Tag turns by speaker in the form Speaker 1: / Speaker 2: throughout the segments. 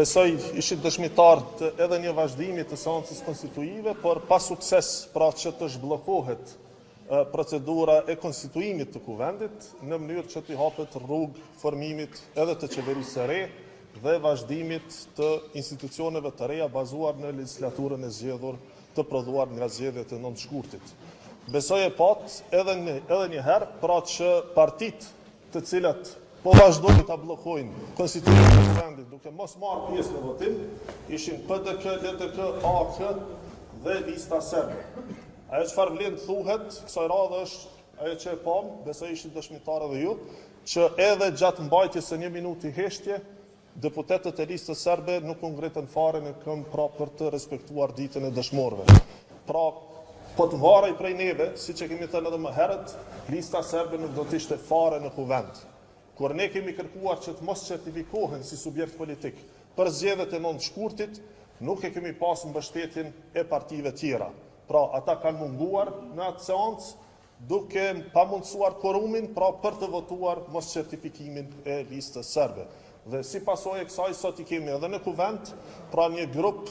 Speaker 1: Besoj ishit dëshmitar të edhe një vazhdimi të seancës konstituive, por pa sukses pra që të zhbllokohet procedura e konstituimit të Kuvendit, në mënyrë që t'i hapet rrugë formimit edhe të qeverisë së re dhe vazhdimit të institucioneve të reja bazuar në legjislaturën e zgjedhur të prodhuar nga zgjedhjet e 9 shkurtit. Besoj e patë edhe një, edhe një herë, pra që partitë të cilat po vazhdojnë ta bllokojnë konstituimin e Kuvendit duke mos marrë pjesë në votim, ishin PDK, LDK, AAK dhe Lista Serbe. Ajo çfarë vlen të thuhet kësaj radhe është ajo që e pamë, besoj ishit dëshmitarë edhe ju, që edhe gjatë mbajtjes së një minuti heshtje, Deputetët e Listës Serbe nuk u ngritën fare në këmbë pra për të respektuar ditën e dëshmorëve. Pra, po të varej prej neve, siç e kemi thënë edhe më herët, Lista Serbe nuk do të ishte fare në Kuvend. Kur ne kemi kërkuar që të mos certifikohen si subjekt politik për zgjedhjet e 9 shkurtit, nuk e kemi pasë mbështetjen e partive tjera. Pra, ata kanë munguar në atë seancë, duke pamundësuar kuorumin, pra për të votuar moscertifikimin e Listës Serbe. Dhe si pasojë e kësaj sot i kemi edhe në Kuvend, pra një grup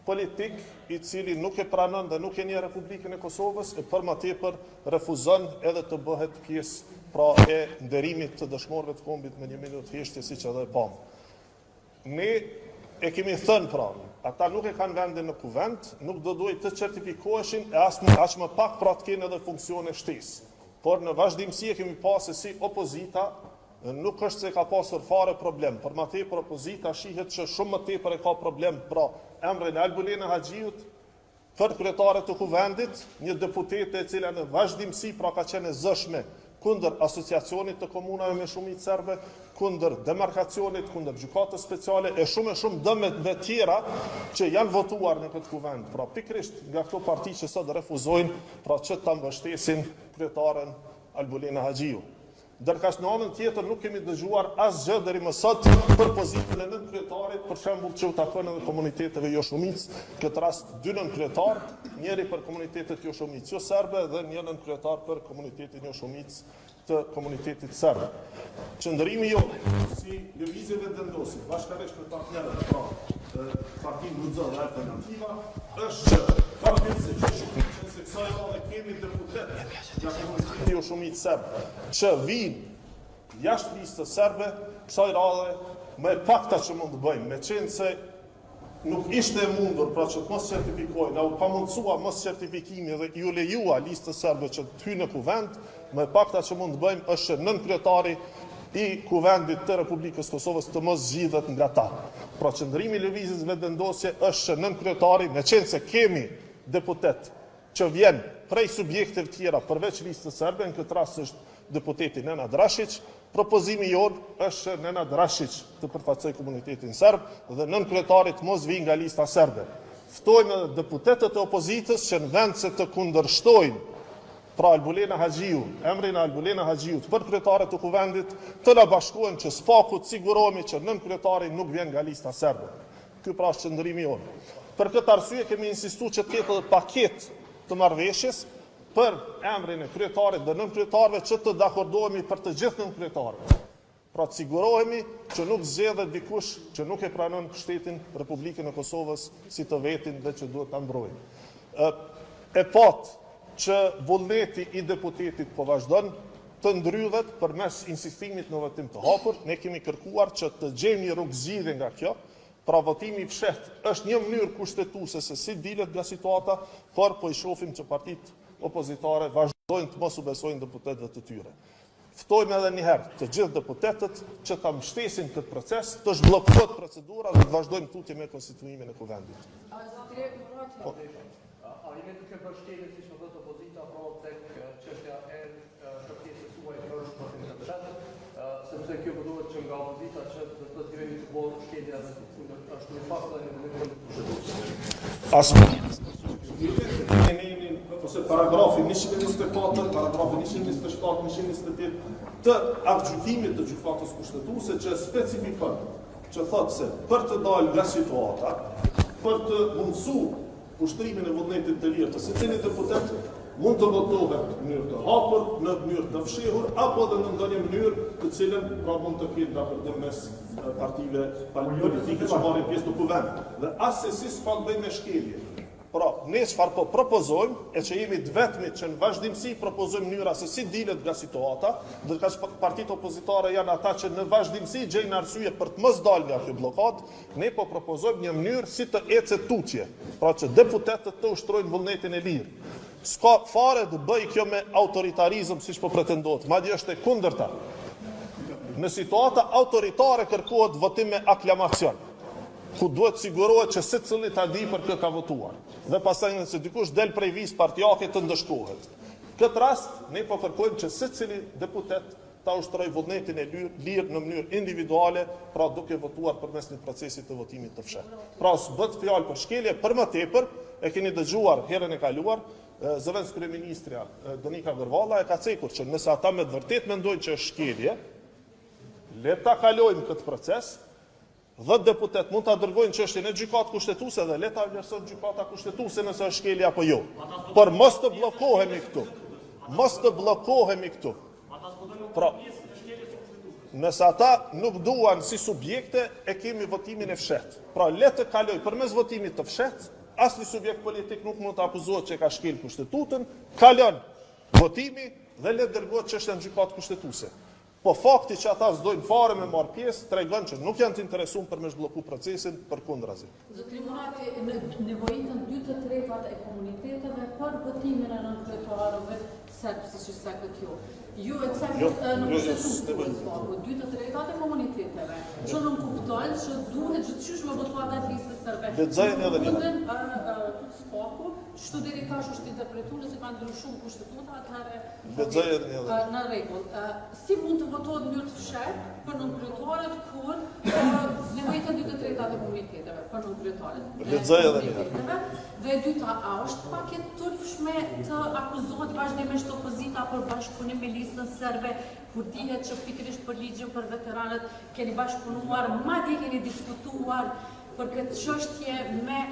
Speaker 1: politik i cili nuk e pranon dhe nuk e njeh Republikën e Kosovës e për më tepër refuzon edhe të bëhet pjesë pra e nderimit të dëshmorëve të kombit me një minutë heshtje siç edhe e pamë. Ne e kemi thënë pra, ata nuk e kanë vendin në Kuvend, nuk do duhej të certifikoheshin e as më, aq më pak pra të kenë edhe funksione shtesë. Por në vazhdimësi e kemi pa se si opozita nuk është se ka pasur fare problem, për më tepër opozita shihet që shumë më tepër e ka problem pra emrin e Albulena Haxhiut Për kryetare të Kuvendit, një deputete e cila në vazhdimësi pra ka qenë e zëshme kundër Asociacionit të Komunave me shumicë serbe, kundër demarkacionit, kundër Gjykatës Speciale e shumë e shumë dëmeve tjera që janë votuar në këtë Kuvend. Pra pikërisht nga këto parti që sot refuzojnë pra që ta mbështesin kryetaren Albulena Haxhiu. Ndërkaq në anën tjetër nuk kemi dëgjuar asgjë deri më sot për pozitën e nënkryetarit, për shembull që u takon edhe komuniteteve joshumicë, në këtë rast dy nënkryetarë, njëri për komunitetet joshumicë joserbe dhe një nënkryetar për komunitetin joshumicë të komunitetit serb. Qëndrimi jonë si Lëvizje Vetëvendosje, bashkarisht me partnerët, pra Partinë Guxo dhe Alternativa, është që fatmirësisht, meqenëse kësaj radhe kemi deputetë nga komuniteti joshumicë serb, që vijnë jashtë listës serbe, kësaj radhe më e pakta që mund të bëjmë, meqenëse nuk ishte e mundur, pra që të mos certifikojnë, na u pamundësua mos certifikimi dhe iu lejua listës serbe që të hyjë në kuvend, më e pakta që mund të bëjmë është që nënkryetari i Kuvendit të Republikës së Kosovës të mos zgjidhet nga ta. Pra qëndrimi i Lëvizjes Vetëvendosje është që nënkryetari, meqenëse kemi deputet që vjen prej subjekteve tjera përveç listës serbe, në këtë rast është deputeti Nenad Rashiq, propozimi jonë është që Nenad Rashiq të përfaqësojë komunitetin serb dhe nënkryetari të mos vijë nga lista serbe. Ftojmë edhe deputetët e opozitës që në vend se të kundërshtojnë pra Albulena Haxhiu, emrin e Albulena Haxhiut për kryetare të Kuvendit, të na bashkohen që së paku të sigurohemi që nënkryetari nuk vjen nga lista serbe. Ky pra është qëndrimi jonë. Për këtë arsye kemi insistuar që të ketë edhe paketë të marrëveshjes për emrin e kryetarit dhe nënkryetarëve që të dakordohemi për të gjithë nënkryetarët. Pra të sigurohemi që nuk zgjedhet dikush që nuk e pranon shtetin Republikën e Kosovës si të vetin dhe që duhet ta mbrojë. E patë që vullneti i deputetit po vazhdon të ndrydhet përmes insistimit në votim të hapur, ne kemi kërkuar që të gjejmë një rrugëzgjidhje nga kjo, pra votimi i fshehtë është një mënyrë kushtetuese se si dilet nga situata, por po i shohim që partitë opozitare vazhdojnë të mos u besojnë deputetëve të tyre. Ftojmë edhe një herë të gjithë deputetët që ta mbështesin këtë proces, të zhbllokohet procedura dhe të vazhdojmë tutje me konstituimin e Kuvendit.
Speaker 2: Po. A jeni duke bërë shkelje siç po thotë opozita pra tek çështja e kërkesës suaj për votim të fshehtë, sepse kjo po duhet që nga opozita që do të thotë ju jeni të bërë shkelje edhe kundër është një fakt dhe një vendim kundër
Speaker 1: kushtetues. As nenin ose paragrafi 124, paragrafi 127, 128 të aktgjykimit të gjykatës kushtetuese që specifikon që thotë se për të dalë nga situata, për të mundësu ushtrimin e vullnetit të lirë të secilit deputet, Mund të votohet në mënyrë të hapur, në mënyrë të fshehur apo edhe në ndonjë mënyrë të cilën pra mund të ketë dakordim mes partive politike që marrin pjesë në kuvend. Dhe assesi s'ka të bëjë me shkelje. Pra, ne çfarë po propozojmë, e që jemi të vetmit që në vazhdimësi propozojmë mënyra se si dilet nga situata, ndërkaq partitë opozitare janë ata që në vazhdimësi gjejnë arsye për të mos dalë nga kjo bllokadë, ne po propozojmë një mënyrë si të ecet tutje, pra që deputetët të ushtrojnë vullnetin e lirë. S'ka fare të bëjë kjo me autoritarizëm siç po pretendohet, madje është e kundërta. Në situata autoritare kërkohet votim me aklamacion. ku duhet të sigurohet që secili ta dijë për kë ka votuar dhe pastaj nëse dikush del prej vijës partiake të ndëshkohet. Këtë rast ne po kërkojmë që secili deputet ta ushtrojë vullnetin e lirë në mënyrë individuale, pra duke votuar përmes një procesi të votimit të fshehtë. Pra s'bëhet fjalë për shkelje, për më tepër, e keni dëgjuar herën e kaluar, zëvendëskryeministrja Donika Gërvalla e ka cekur që nëse ata me të vërtetë mendojnë që është shkelje, le ta kalojmë këtë proces, 10 deputetë mund ta dërgojnë çështjen në Gjykatë Kushtetuese dhe le ta vlerëson Gjykata Kushtetuese nëse është shkelje apo jo. Por mos të bllokohemi këtu. Mos të bllokohemi këtu. Pra, nëse ata nuk duan si subjekte, e kemi votimin e fshehtë. Pra, le të kalojë përmes votimit të fshehtë, asnjë subjekt politik nuk mund të akuzohet që e ka shkel Kushtetutën, kalon votimi dhe le të dërgohet çështja në Gjykatë Kushtetuese. Po fakti që ata s'dojnë fare me marrë pjesë, tregon që nuk janë të interesuar për me zhblloku procesin, përkundrazi.
Speaker 3: Zotëri Murati, nevojiten dy të tretat e komuniteteve për votimin e nënkryetarëve serbë, siç e cekët ju. Ju e cekët jo, në jo, jo, kushtetutë, po, dy të tretat e komuniteteve, që nënkupton që duhet gjithqysh me votu ata të listës serbe.
Speaker 1: Lexojeni edhe një herë.
Speaker 3: S'paku, kështu deri tash është interpretu, nëse ka ndryshu kushtetuta, atëherë
Speaker 1: Lexoje edhe një
Speaker 3: herë. Në rregull. Si mund të votohet në mënyrë të fshehtë për nënkryetarët kur nevojiten dy të tretat e komuniteteve për nënkryetarët?
Speaker 1: Lexoje edhe një herë.
Speaker 3: Dhe e dyta, a është pak e turpshme të akuzohet vazhdimisht opozita për bashkëpunim me listën serbe, kur dihet që pikërisht për ligjin për veteranët keni bashkëpunuar, madje keni diskutuar për këtë çështje me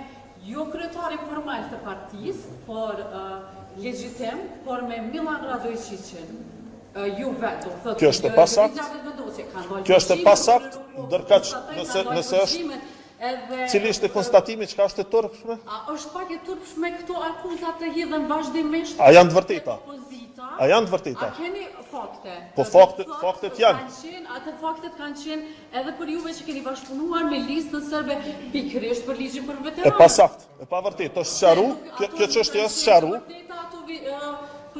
Speaker 3: Jo kryetarin formal të partisë, por legjitim, por me Milan Radoiçiqin. Ju vetë, do
Speaker 1: thotë. Kjo është e pasaktë. Kjo është e pasaktë, ndërkaq nëse nëse është
Speaker 3: edhe
Speaker 1: Cili ishte konstatimi çka është e turpshme?
Speaker 3: A është pak e turpshme këto akuza të hidhen vazhdimisht?
Speaker 1: A janë të vërteta? A janë të vërteta?
Speaker 3: A keni fakte?
Speaker 1: Po faktet, faktet janë.
Speaker 3: Kanë qenë, ato faktet kanë qenë Edhe për juve që keni bashkëpunuar me listën serbe pikërisht për ligjin për
Speaker 1: veteranët. E pasaktë, e pavërtetë, është sqaru, kjo, kjo çështje është sqaru.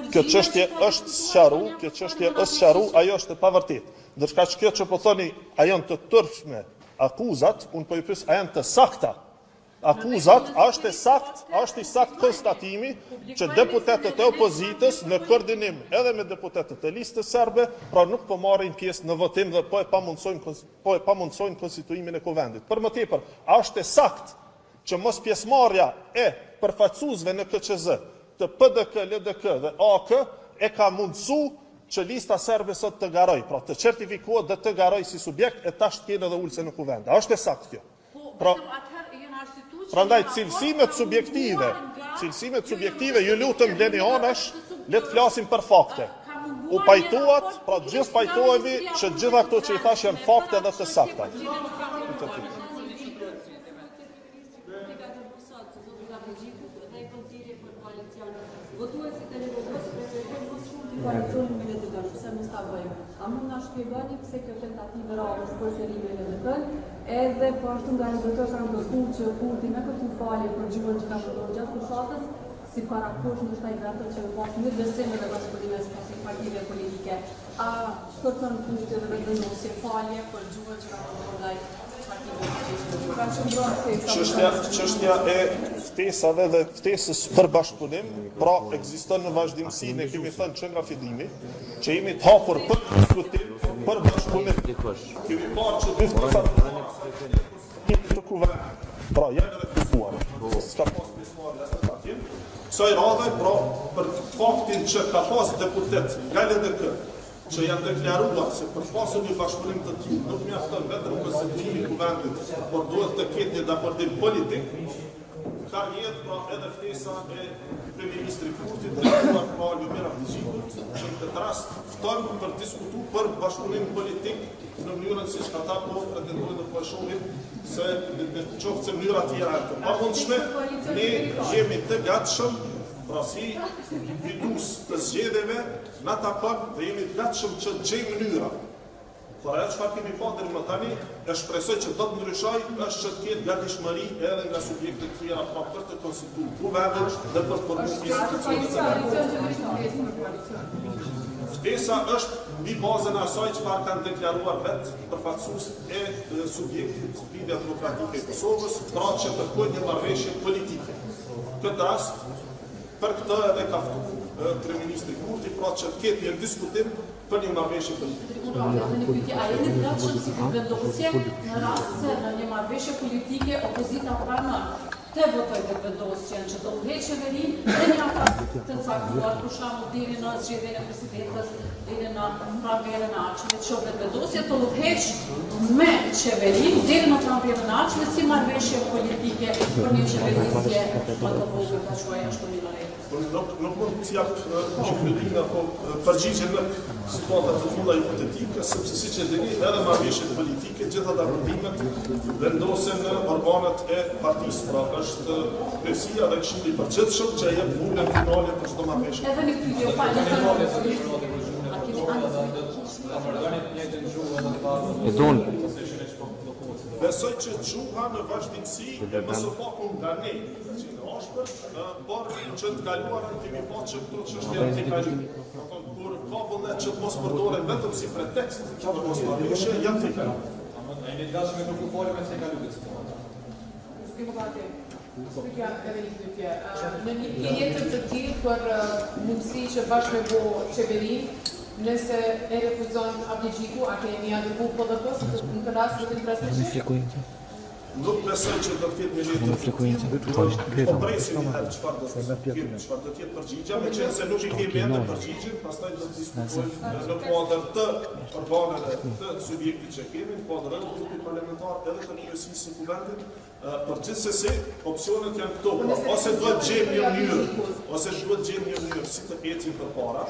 Speaker 1: Kjo çështje është sqaru, kjo çështje është sqaru, ajo është e pavërtetë. Ndërkaq kjo që po thoni, a janë të turpshme akuzat, unë po ju pyes, a janë të sakta? Akuzat, a është e saktë, a është i saktë konstatimi që deputetët e opozitës në koordinim edhe me deputetët e listës serbe, pra nuk po marrin pjesë në votim dhe po e pamundësojnë po e pamundësojnë konstituimin e Kuvendit. Për më tepër, a është e saktë që mospjesëmarrja e përfaqësuesve në KQZ të PDK, LDK dhe AAK e ka mundësu që lista serbe sot të garojë, pra të certifikohet dhe të garojë si subjekt e tash të kenë edhe ulëse në Kuvend. A është e saktë kjo?
Speaker 3: Po,
Speaker 1: pra,
Speaker 3: vetëm atëherë janë arsyetuar që
Speaker 1: Prandaj cilësimet subjektive, cilësimet
Speaker 3: jo, jo,
Speaker 1: subjektive, ju lutem leni anash, le të flasim për fakte. U pajtuat, pra të gjithë pajtohemi që të gjitha këto që i thash janë fakte dhe të sakta.
Speaker 3: Votuesit e LVV-së preferojnë më së shumti koalicionin me LDK-në, pse mos ta bëjmë? A mund na shpjegoni pse kjo tentativë e radhës përsëri me LDK-në? Edhe po ashtu nga LDK kanë kërku që Kurti me kërku falje për gjuhën që ka përdorur gjatë fushatës, si parakusht ndoshta i vetëm që me pas mirëbesim edhe bashkëpunim mes partive politike. A kërkon Kurti dhe Vetëvendosje falje për gjuhën që ka përdorur ndaj partive politike? Pra qëndron ftesa.
Speaker 1: Çështja, çështja e ftesave dhe ftesës për bashkëpunim, pra ekziston në vazhdimësi, ne kemi thënë që nga fillimi, që jemi të hapur për diskutim, për bashkëpunim. Kemi parë që dy ftesat të kuvendit, pra janë refuzuar. S'ka pas pjesëmarrje as në takim. Kësaj radhe, pra, për faktin që ka pas deputet nga LDK, që janë deklaruar se për pasur një bashkëpunim të tillë nuk mjafton vetëm konstituimi i kuvendit, por duhet të ketë një dakordim politik. Ka rrjedhë pra edhe ftesa e kryeministrit Kurti drejtuar pra Lumir Abdixhikut, që në këtë rast fton për diskutu për bashkëpunim politik në mënyrën siç ata po pretendojnë dhe po e shohin se në qoftë se mënyra tjera janë të pamundshme, ne jemi të gatshëm pra si fitues të zgjedhjeve na takon dhe jemi të gatshëm që të gjejmë mënyra Por ajo çfarë kemi pa deri më tani, e shpresoj që do të ndryshojë, është që të ketë gatishmëri edhe nga subjektet tjera pra për të konstituuar Kuvendin dhe për të formuar institucionet e vendit. Ftesa është mbi bazën e asaj çfarë kanë deklaruar vetë përfaqësuesit e subjektit Lidhja Demokratike e Kosovës, pra që kërkojnë një marrëveshje politike. Këtë rast për këtë edhe ka ftu kryeministri Kurti, pra që të ketë një diskutim për një marrëveshje
Speaker 4: politike. Edhe një pyetje, a jeni të gatshëm si Vetëvendosje në rast se në një marrëveshje politike opozita pranon të votojë Vetëvendosjen që të udhëheqë qeverinë në një afat të caktuar, për shembull deri në zgjedhjen e presidentes, deri në pranverën e ardhshme, që Vetëvendosja të udhëheqë me qeverinë deri në pranverën e ardhshme si marrëveshje politike për një qeverisje më të vogël, ta quaj ashtu minore.
Speaker 1: Unë nuk, nuk mund të jap konkludime apo përgjigje në situata të tilla hipotetike, sepse siç e dini, edhe marrëveshjet politike, gjitha dakordimet vendosen në organet e partisë, pra është kryesia dhe këshilli i përgjithshëm që e jep vulën finale për çdo
Speaker 4: marrëveshje. Edhe një pyetje, fal, nëse
Speaker 1: E don. Besoj që gjuha në vazhdimësi e më së paku nga ne, ka qenë e ashpër, Por që në të kaluarën kemi pa që këto çështje janë tejkaluar. Do thonë kur ka vullnet që të mos përdoren vetëm si pretekst për mosmarrëveshje, janë
Speaker 2: tejkaluar. A jeni të gatshëm me kërku falje me tejkalu këtë situatë?
Speaker 5: Zoti Murati, pyetja edhe një pyetje. Në një letër të tillë për mundësi që bashkë me bo qeverinë, nëse e refuzon Abdixhiku, a keni ia dërgu PDK-së në këtë rast zotit Krasniqi?
Speaker 1: Nuk besoj që do të ketë një letër të tillë, po presim një herë çfarë do të kemi, çfarë do të jetë përgjigja, meqenëse nuk e kemi ende përgjigjen, pastaj do të diskutojmë në kuadër të organeve të subjektit që kemi, në kuadër edhe të grupit parlamentar, edhe të kryesisë së Kuvendit, por gjithsesi opsionet janë këto, pra, ose duhet të gjejmë një mënyrë, ose duhet të gjejmë një mënyrë si të ecim përpara,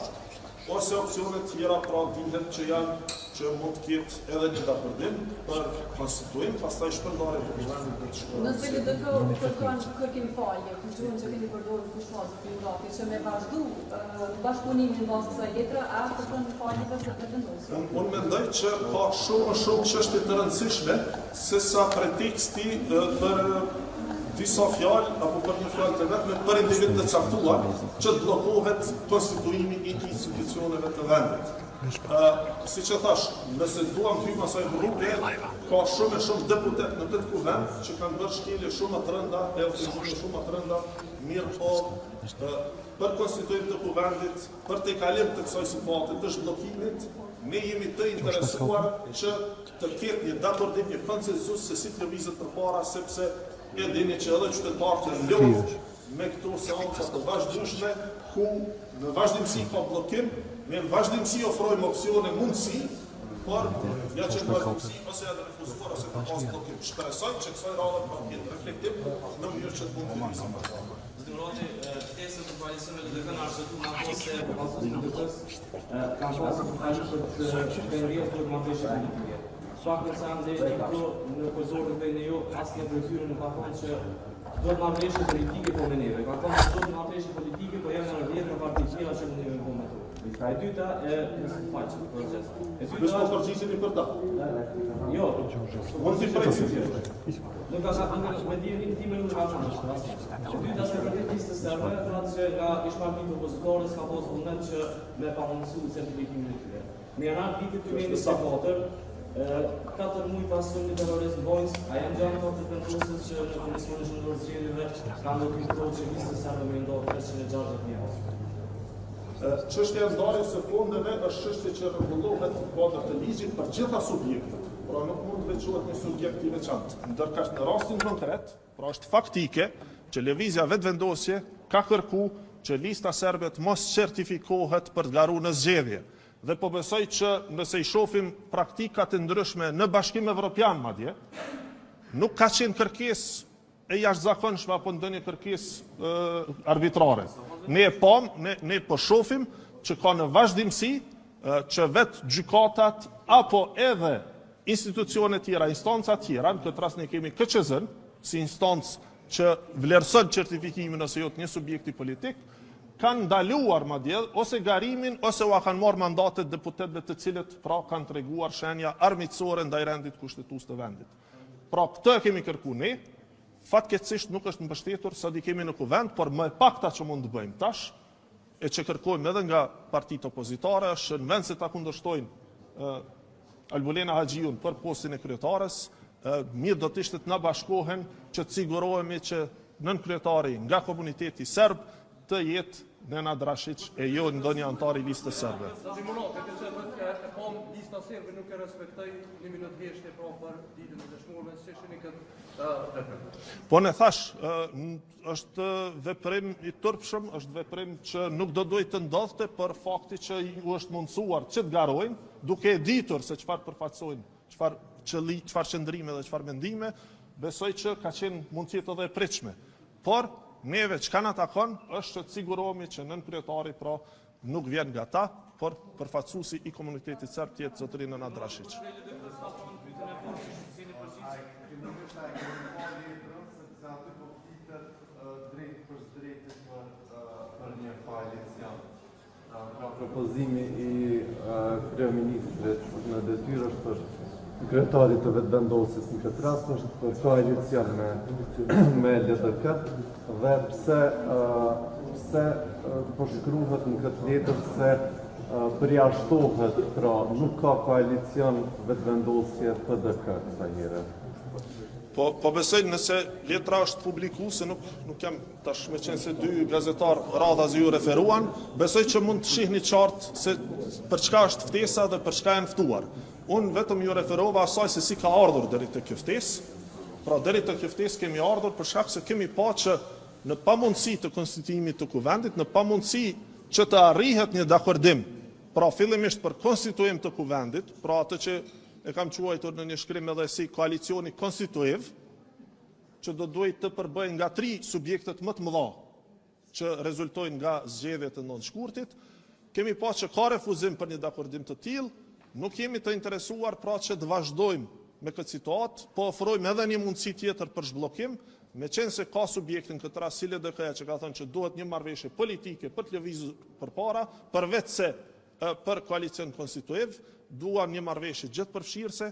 Speaker 1: Ose opsione tjera pra dihet që janë që mund të ketë edhe një dakordim për konstituim, pastaj shpërndarje të kuvendit do të
Speaker 3: shkohet. Nëse LDK kërkon kërkim falje për gjuhën që keni përdorur në fushatë zoti Murati, që me vazhdu bashkëpunimin në bazë të kësaj letre, a kërkon falje dhe Vetëvendosje?
Speaker 1: Unë unë mendoj që ka shumë më shumë çështje të rëndësishme se sa preteksti për disa fjalë apo për një fjalë të vetme për individ të caktuar që të bllokohet konstituimi i institucioneve të vendit. Ë, siç e thash, nëse duam të hyjmë asaj rruge, ka shumë e shumë deputetë në këtë kuvend që kanë bërë shkelje shumë më të rënda e ofendime shumë më të rënda, mirëpo për konstituim të kuvendit, për tejkalim të kësaj situate të zhbllokimit, ne jemi të interesuar që të ketë një dakordim, një konsensus se si të lëvizet përpara, sepse e dini që edhe qytetarët janë lodhur me këto seanca të vazhdueshme ku në vazhdimësi ka bllokim, ne në vazhdimësi ofrojmë opsione mundësi, por ja që në vazhdimësi ose janë refuzuar ose ka pas bllokim. Shpresoj që kësaj radhe pra të ketë reflektim në mënyrë që të mund të lëvizim përpara.
Speaker 2: Zoti Murati, ftesën për koalicion me LDK-në arsyetuar me ato se përfaqësuesit e LDK-së kanë pasur për të pengesë për marrëveshje politike. Sa për sa janë këtu në Kosovë dhe në ju, asnjë prej tyre nuk ka thonë që do të marrëveshje politike po me neve. Ka thonë që do të marrëveshje politike, po janë në rrjet me parti tjera që mund të me to. E dyta e faqe, proces.
Speaker 1: E dyta po përgjigjeni për ta.
Speaker 2: Jo.
Speaker 1: Mund t'i presim.
Speaker 2: Nuk ka sa nuk me dijeninë time nuk ka thënë. E dyta sa i përket listës serbe, thatë se nga ish partitë opozitare s'ka pas vullnet që me pamundësu certifikimin e tyre. Në janar vitit 2024, katër muaj pas sulmit terrorist në Banjskë, a janë gjallë të Vetëvendosjes që në Komisionin Qendror të Zgjedhjeve kanë dokumentuar që listës serbe me nda 360 mijë euro?
Speaker 1: Çështja e ndarjes së fondeve është çështje që rregullohet në kuadër të ligjit për gjitha subjektet, pra nuk mund të veçohet një subjekt i veçantë. Ndërkaq në rastin konkret, pra është faktike që Lëvizja Vetëvendosje ka kërku që Lista Serbe të mos certifikohet për të garu në zgjedhje. Dhe po besoj që nëse i shohim praktikat e ndryshme në Bashkim Evropian madje, nuk ka qenë kërkesë. e jashtëzakonshme apo ndonjë kërkesë arbitrare. Ne e pamë, ne ne po shohim që ka në vazhdimësi që vetë gjykatat apo edhe institucione tjera, instanca tjera, në këtë rast ne kemi KQZ-n si instancë që vlerëson certifikimin ose jo të një subjekti politik, kanë ndaluar madje ose garimin ose ua kanë marrë mandatet deputetëve të cilët pra kanë treguar shenja armiqësore ndaj rendit kushtetues të vendit. Pra këtë e kemi kërku ne, fatkeqësisht nuk është mbështetur, sot i kemi në kuvend, por më e pakta që mund të bëjmë tash, e që kërkojmë edhe nga partitë opozitare, është që në vend se ta kundërshtojnë Albulena Haxhiun për postin e kryetares, mirë do të ishte të na bashkohen që të sigurohemi që nënkryetari nga komuniteti serb të jetë Nenad Rashiq e jo ndonjë anëtar i listës
Speaker 2: serbe. Zoti Murati, të që e e pam lista serbe nuk e respektoi një minutë heshtje pra për ditën e dëshmorëve, si shihni këtë
Speaker 1: veprim? Po e thashë, Është veprim i turpshëm, është veprim që nuk do duhej të ndodhte, por fakti që ju është mundësuar që të garojnë, duke e ditur se çfarë përfaqësojnë, çfarë qëlli, çfarë qëndrime dhe çfarë mendime, besoj që ka qenë mund të jetë edhe e pritshme. Por neve çka na takon është që të sigurohemi që nënkryetari pra nuk vjen nga ta, por përfaqësuesi i komunitetit serb të jetë zotëri Nenad Rashiq.
Speaker 6: Pra propozimi i kryeministrit në detyrë është për kryetarit të Vetëvendosjes në këtë rast është për koalicion me me LDK dhe pse pse po shkruhet në këtë letër se përjashtohet, pra nuk ka koalicion Vetëvendosje PDK kësaj
Speaker 1: here. Po, po besoj nëse letra është publiku, se nuk, nuk jam tash me qenë se dy gazetarë radhazi ju referuan, besoj që mund të shihni qartë se për çka është ftesa dhe për çka janë ftuar. Unë vetëm ju referova asaj se si ka ardhur deri te kjo ftesë, pra deri te kjo ftesë kemi ardhur për shkak se kemi pa që në pamundësi të konstituimit të kuvendit, në pamundësi që të arrihet një dakordim, pra fillimisht për konstituim të kuvendit, pra atë që e kam quajtur në një shkrim edhe si koalicioni konstituiv, që do duhej të përbëhej nga tri subjektet më të mëdha që rezultojnë nga zgjedhjet e 9 shkurtit, kemi pa që ka refuzim për një dakordim të tillë, nuk jemi të interesuar pra që të vazhdojmë me këtë situatë, po ofrojmë edhe një mundësi tjetër për zhbllokim, meqenëse ka subjekte në këtë rast si LDK-ja që ka thënë që duhet një marrëveshje politike për të lëvizur përpara, përveç se për koalicion konstituiv, duan një marrëveshje gjithëpërfshirëse,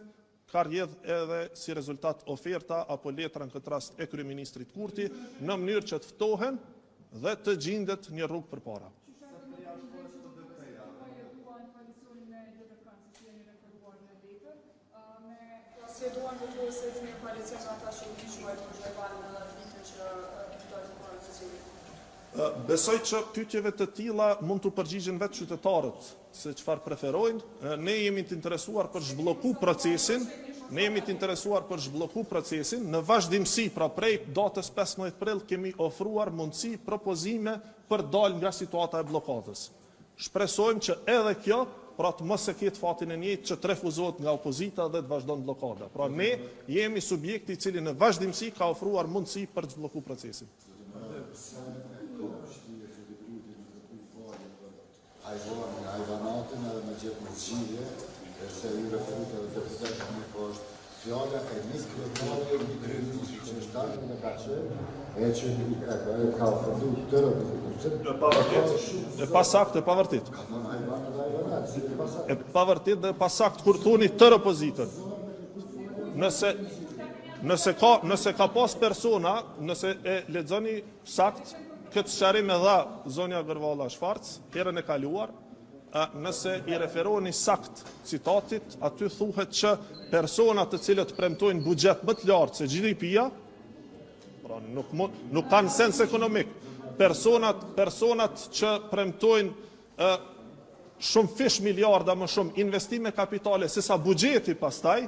Speaker 1: ka rrjedh edhe si rezultat oferta apo letra në këtë rast e kryeministrit Kurti, në mënyrë që të ftohen dhe të gjindet një rrugë përpara.
Speaker 3: Si e duan votuesit një koalicion me ata që i keni quajtur hajvanë në ditën që keni dalë përpara të zgjedhjeve?
Speaker 1: Besoj që pyetjeve të tilla mund t'u përgjigjen vetë qytetarët se çfarë preferojnë. Ne jemi të interesuar për zhblloku procesin, ne jemi të interesuar për zhblloku procesin në vazhdimësi, pra prej datës 15 prill kemi ofruar mundësi propozime për dalë nga situata e bllokadës. Shpresojmë që edhe kjo, pra të mos e ketë fatin e njëjtë që të refuzohet nga opozita dhe të vazhdon bllokada. Pra ne jemi subjekti i cili në vazhdimësi ka ofruar mundësi për të zhblloku procesin.
Speaker 7: Hajvanin, hajvanatin edhe me gjetë një zgjidhje, e se ju referuat edhe deputetët mirë po është fjala e një kryetari, një kryeministri që është tani në ka qenë, e që e, e ka ofendu tërë
Speaker 1: opozitën. E pavërtetë, e pasaktë, e pavërtetë.
Speaker 7: Ka thënë hajvan edhe hajvanat, si e
Speaker 1: pasaktë. E pavërtetë dhe e pasaktë kur thoni tërë opozitën. Nëse nëse ka nëse ka pas persona, nëse e lexoni sakt këtë sqarim e dha zonja Gërvalla Schwarz herën e kaluar, a, nëse i referoheni sakt citatit, aty thuhet që persona të cilët premtojnë buxhet më të lartë se GDP-ja, pra nuk mund, nuk kanë sens ekonomik. Personat, personat që premtojnë ë shumëfish miliarda më shumë investime kapitale se sa buxheti pastaj,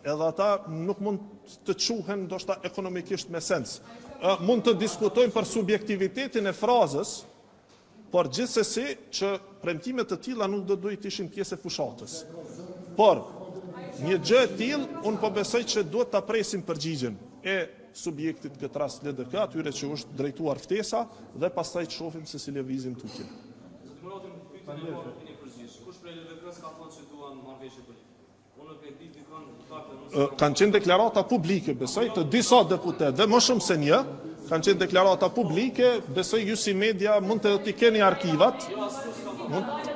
Speaker 1: edhe ata nuk mund të quhen ndoshta ekonomikisht me sens. Ë, mund të diskutojmë për subjektivitetin e frazës, por gjithsesi që premtime të tilla nuk do duhej të ishin pjesë e fushatës. Por një gjë e tillë, unë po besoj që duhet ta presim përgjigjen e subjektit në këtë rast LDK, atyre që u është drejtuar ftesa dhe pastaj të shohim se si lëvizim tutje.
Speaker 8: Zoti Murati, në pyetjen e parë keni përgjigj. Kush prej LDK-së ka thënë që duan marrëveshje politike? Unë nuk e di dikon të
Speaker 1: nëse Kanë qenë deklarata publike, besoj, të disa deputetëve, më shumë se një, kanë qenë deklarata publike, besoj ju si media mund të t'i keni arkivat. Mund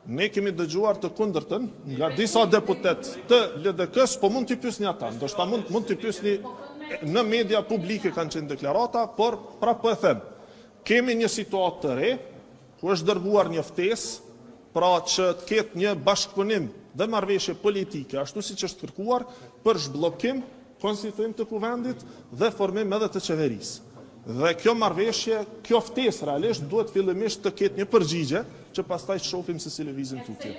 Speaker 1: Ne kemi dëgjuar të kundërtën nga disa deputetë të LDK-së, po mund t'i pyesni ata, ndoshta mund mund t'i pyesni në media publike kanë qenë deklarata, por prapë po e them, kemi një situatë të re ku është dërguar një ftesë, pra që të ketë një bashkëpunim dhe marrëveshje politike, ashtu siç është kërkuar për zhbllokim konstituim të Kuvendit dhe formim edhe të qeverisë. Dhe kjo marrëveshje, kjo ftesë realisht duhet fillimisht të ketë një përgjigje që pastaj të shohim se si lëvizim tutje.